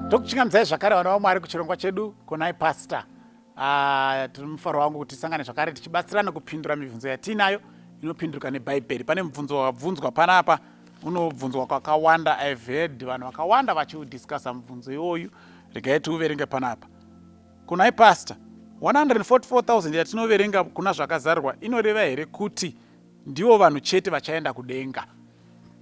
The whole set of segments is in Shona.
Tokuchingamidzai zvakare, vana vaMwari, kuchirongwa chedu Konai Pastor. Tiri mufaro wangu kuti tisangane zvakare tichibatsirana kupindura mibvunzo yatiinayo inopindurika neBhaibheri. Pane mubvunzo wabvunzwa panapa, unobvunzwa kwakawanda. I've heard vanhu vakawanda vachiudiscussa mubvunzo iwoyu. Regai tiuverenge panapa. Kunai Pastor, 144,000 yatinoverenga kuna Zvakazarurwa inoreva here kuti ndivo vanhu chete vachaenda kudenga?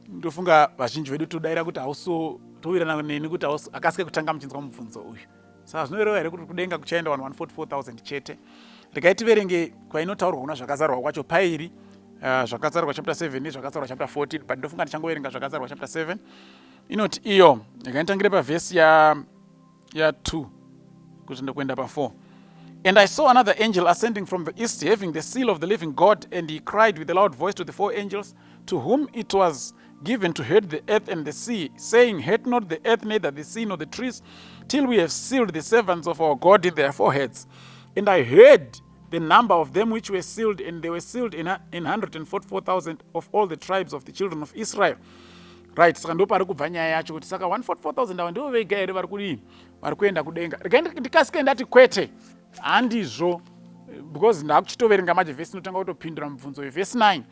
Ndofunga vazhinji vedu todayira kuti hauso towirirana neni kuti akasike kutanga muchinzwa mubvunzo uyu. Saka zvinoreva here kuti kudenga kuchaenda vanhu 144,000 chete? Regai tiverenge kwainotaurwa kuna Zvakazarurwa kwacho pairi, Zvakazarurwa chapter 7 neZvakazarurwa chapter 14, but ndofunga ndichangoverenga Zvakazarurwa chapter 7. Inoti iyo, regai nditangire pavhesi ya 2 kuti ndokuenda pa4. "And I saw another angel ascending from the east, having the seal of the living God, and he cried with a loud voice to the four angels to whom it was given to hurt the earth and the sea, saying, 'Hurt not the earth, neither the sea nor the trees, till we have sealed the servants of our God in their foreheads.' And I heard the number of them which were sealed, and they were sealed in 144,000 of all the tribes of the children of Israel." Right, saka ndo pari kubva nyaya yacho kuti saka 144,000 ava ndivo vega here vari kudii, vari kuenda kudenga? Regai ndikasike ndati kwete, handizvo, because ndakuchitoverenga manje vhesi inotanga kutopindura mubvunzo yevhesi 9.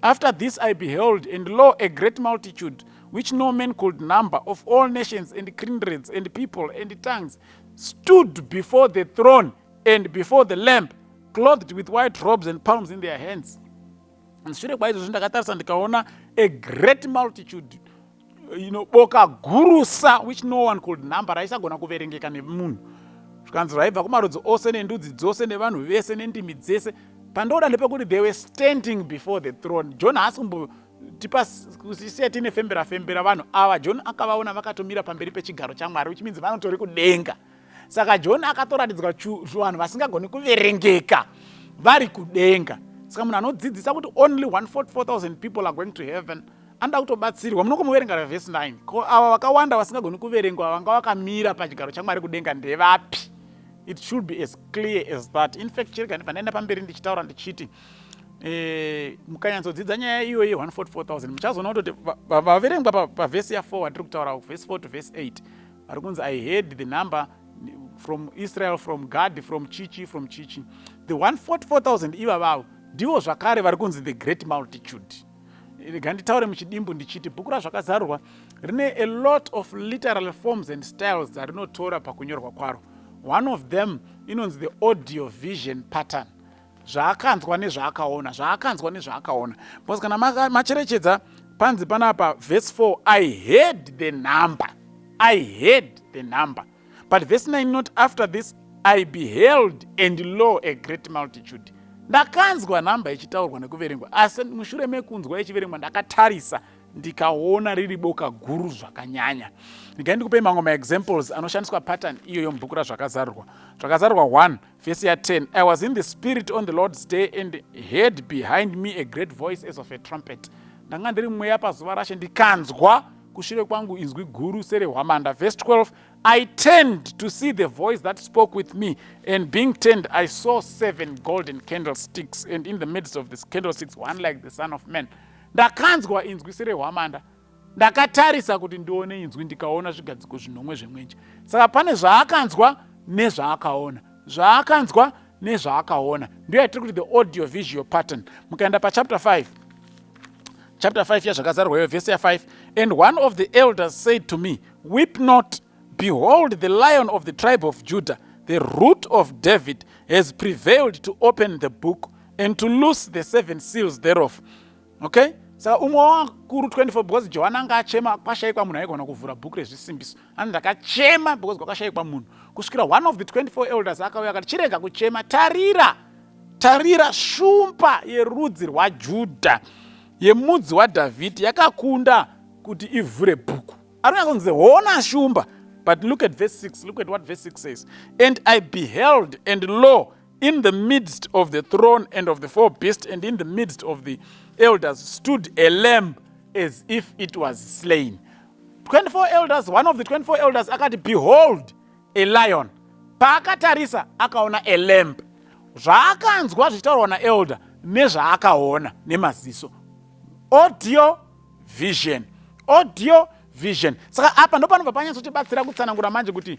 "After this I beheld, and lo, a great multitude, which no man could number, of all nations and kindreds and people and tongues, stood before the throne and before the Lamb, clothed with white robes and palms in their hands." Shure kwaizvozvo ndakatarisa, ndikaona a great multitude, boka gurusa, which no one could number, raisagona kuverengeka nemunhu. Zvikanzi raibva kumarudzi ose nendudzi dzose nevanhu vese nendimi dzese. Pandoda ndepekuti they were standing before the throne. John haasi kumbotipa kusiya tiine fembera fembera. Vanhu ava John akavaona vakatomira pamberi pechigaro chaMwari, which means vanotori kudenga. Saka John akatoratidzwa vanhu vasingagoni kuverengeka vari kudenga. Saka munhu anodzidzisa kuti only 144,000 people are going to heaven anoda kutobatsirwa. Munokomuverenga vhesi 9. Ko ava vakawanda vasingagoni kuverengwa vanga vakamira pachigaro chaMwari kudenga ndevapi? It should be as clear as that. In fact, chirega ndibva ndaenda pamberi ndichitaura ndichiti mukanyatsodzidza nyaya iyoyi 144,000, muchazoona kutoti vaverengwa pavhesi ya4 watiri kutaura, vhesi 4 to vhesi 8, vari kunzi, "I heard the number from Israel, from Gad, from chichi, from chichi." The 144,000 ivavavo ndivo zvakare vari kunzi the great multitude. Rega nditaure muchidimbu ndichiti bhuku raZvakazarurwa rine a lot of literal forms and styles dzarinotora pakunyorwa kwaro. One of them inonzi the audio vision pattern, zvaakanzwa nezvaakaona, zvaakanzwa nezvaakaona. Because kana macherechedza, panzi panapa verse 4, "I heard the number, I heard the number," but verse 9, "Not after this I beheld, and lo, a great multitude." Ndakanzwa nhamba ichitaurwa nekuverengwa, asi mushure mekunzwa ichiverengwa ndakatarisa, ndikaona riri boka guru zvakanyanya. Ndigai ndikupei mamwe maexamples anoshandiswa pattern iyoyo mubhuku raZvakazarurwa. Zvakazarurwa 1 vhesi ya10, "I was in the Spirit on the Lord's day and heard behind me a great voice as of a trumpet." Ndanga ndiri mweya pazuva raShe, ndikanzwa kushure kwangu inzwi guru serehwamanda. Verse 12, "I turned to see the voice that spoke with me, and being turned, I saw seven golden candlesticks, and in the midst of the candlesticks one like the Son of Man." Ndakanzwa inzwi serehwamanda, ndakatarisa kuti ndione inzwi, ndikaona zvigadziko zvinomwe zvemwenje. Saka pane zvaakanzwa nezvaakaona, zvaakanzwa nezvaakaona, ndiyo yatiri kuti the audio visual pattern. Mukaenda pachapter 5, chapter 5 yaZvakazarurwa, vhesi ya5, "And one of the elders said to me, 'Weep not. Behold, the Lion of the tribe of Judah, the Root of David, has prevailed to open the book and to loose the seven seals thereof.'" Okay, saka umwe wavakuru 24, because Johani anga achema kwashayikwa munhu aigona kuvhura bhuku rezvisimbiso. Ani ndakachema because kwakashayikwa munhu, kusvikira one of the 24 elders akauya akati, "Chirega kuchema. Tarira, tarira, Shumba yerudzi rwaJudha, yemudzi waDhavhidhi, yakakunda kuti ivhure bhuku." Ari kunzi, "Hona shumba." But look at verse 6. Look at what verse 6 says. "And I beheld, and lo, in the midst of the throne and of the four beasts and in the midst of the elders stood a lamb as if it was slain." 24 elders, one of the 24 elders akati, "Behold a lion." Paakatarisa akaona a lamb. Zvaakanzwa zvichitaurwa naelder nezvaakaona nemaziso, audio vision, audio vision. Saka apa ndopanobva panyatsotibatsira kutsanangura manje kuti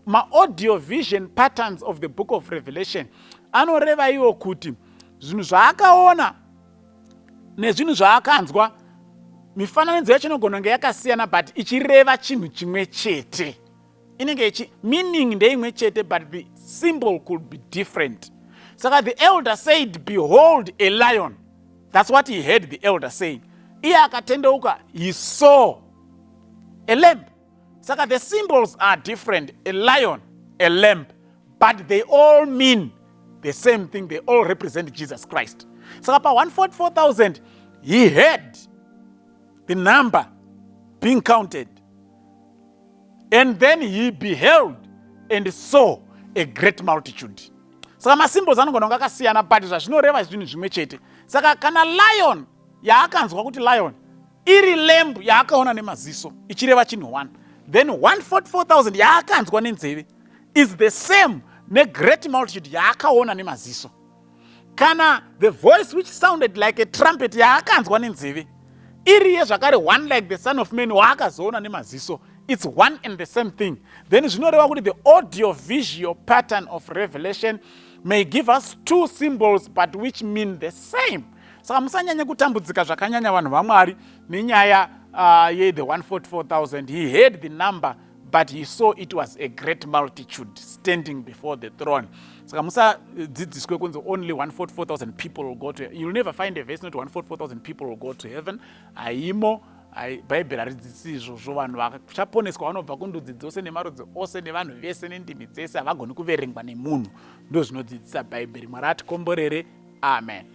maaudio vision patterns of the book of Revelation anoreva iwo kuti zvinhu zvaakaona nezvinhu zvaakanzwa, mifananidzo yacho inogona kunge yakasiyana, but ichireva chinhu chimwe chete. Inenge ichi meaning ndeimwe chete, but the symbol could be different. Saka the elder said, "Behold a lion." That's what he heard the elder saying. Iye akatendeuka, he saw a lamb. Saka the symbols are different, a lion, a lamb, but they all mean the same thing. They all represent Jesus Christ. Saka pa-144,000, he heard the number being counted, and then he beheld and saw a great multitude. Saka masymbols anogona kunge akasiyana, but zvazvinoreva zvinhu zvimwe chete. Saka kana lion yaakanzwa kuti lion iri lamb yaakaona nemaziso ichireva chinhu 1, then 144,000 yaakanzwa nenzeve is the same negreat multitude yaakaona nemaziso. Kana the voice which sounded like a trumpet yaakanzwa nenzeve iriye zvakare one like the Son of Man waakazoona nemaziso, it's one and the same thing. Then zvinoreva kuti the audio visual pattern of Revelation may give us two symbols, but which mean the same. Saka musanyanye kutambudzika zvakanyanya, vanhu vaMwari, nenyaya yethe 144,000. He heard the number, but he saw it was a great multitude standing before the throne. Saka musadzidziswe kunzi only 144,000 people will go to. You'll never find a verse not 144,000 people will go to heaven. Haimo, Bhaibheri haridzidzisi izvozvo. Vanhu vachaponeswa vanobva kundudzi dzose nemarudzi ose nevanhu vese nendimi dzese, havagoni kuverengwa nemunhu. Ndo zvinodzidzisa Bhaibheri. Mwari atikomborere. Amen.